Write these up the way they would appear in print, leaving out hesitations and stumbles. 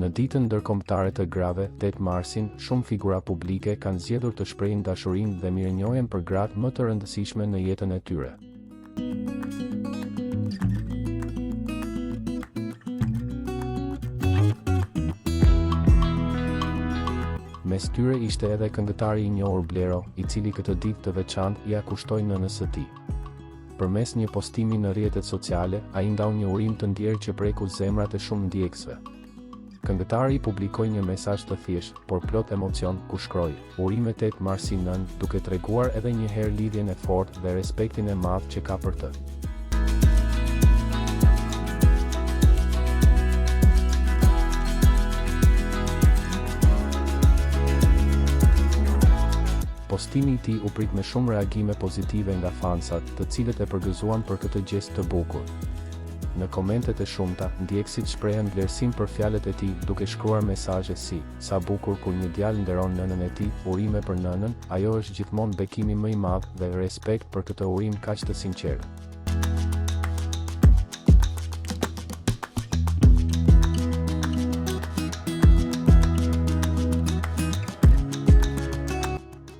Në Ditën Ndërkombëtare të Grave, 8 marsin, shumë figura publike kanë zgjedhur të shprehin dashurinë dhe mirënjohjen për gratë më të rëndësishme në jetën e tyre. Mes tyre ishte edhe këngëtari i njohur Blero, i cili këtë ditë të veçantë ia kushtoi nënës së tij. Përmes një postimi në rrjetet sociale, ai ndau një urim të ndjerë që preku zemrat e shumë ndjekësve. Këngëtari publikoi një mesazh të thjeshtë, por plot emocion, ku shkroi, Urime 8 Marsi nënë, duke treguar edhe një herë lidhjen e fortë dhe respektin e madh që ka për të. Postimi i tij u prit me shumë reagime pozitive nga fansat, të cilët e përgëzuan për këtë gjest të bukur. Në komentet e shumta, ndjekësit shprehën vlerësim për fjalët e tij, duke shkruar mesazhe si, Sa bukur kur një djalë nderon nënën e tij, urime për nënën, ajo është gjithmonë bekimi më i madh dhe respekt për këtë urim kaq të sinqertë.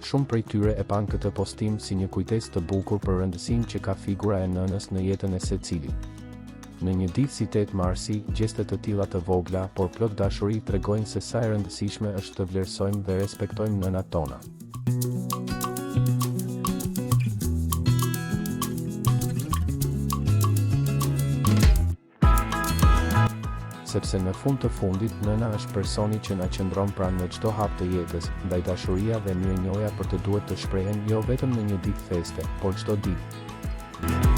Shumë prej tyre e panë këtë postim si një kujtesë të bukur për rëndësinë që ka figura e nënës në jetën e secilit. Në një ditë si 8 marsi, gjeste të tilla të vogla, por plot dashuri tregojnë se sa e rëndësishme është të vlerësojmë dhe respektojmë nënat tona. Sepse në fund të fundit, nëna është personi që na qëndron pranë në çdo hap të jetës, ndaj dashuria dhe mirënjohja për të duhet të shprehen jo vetëm në një ditë feste, por çdo ditë.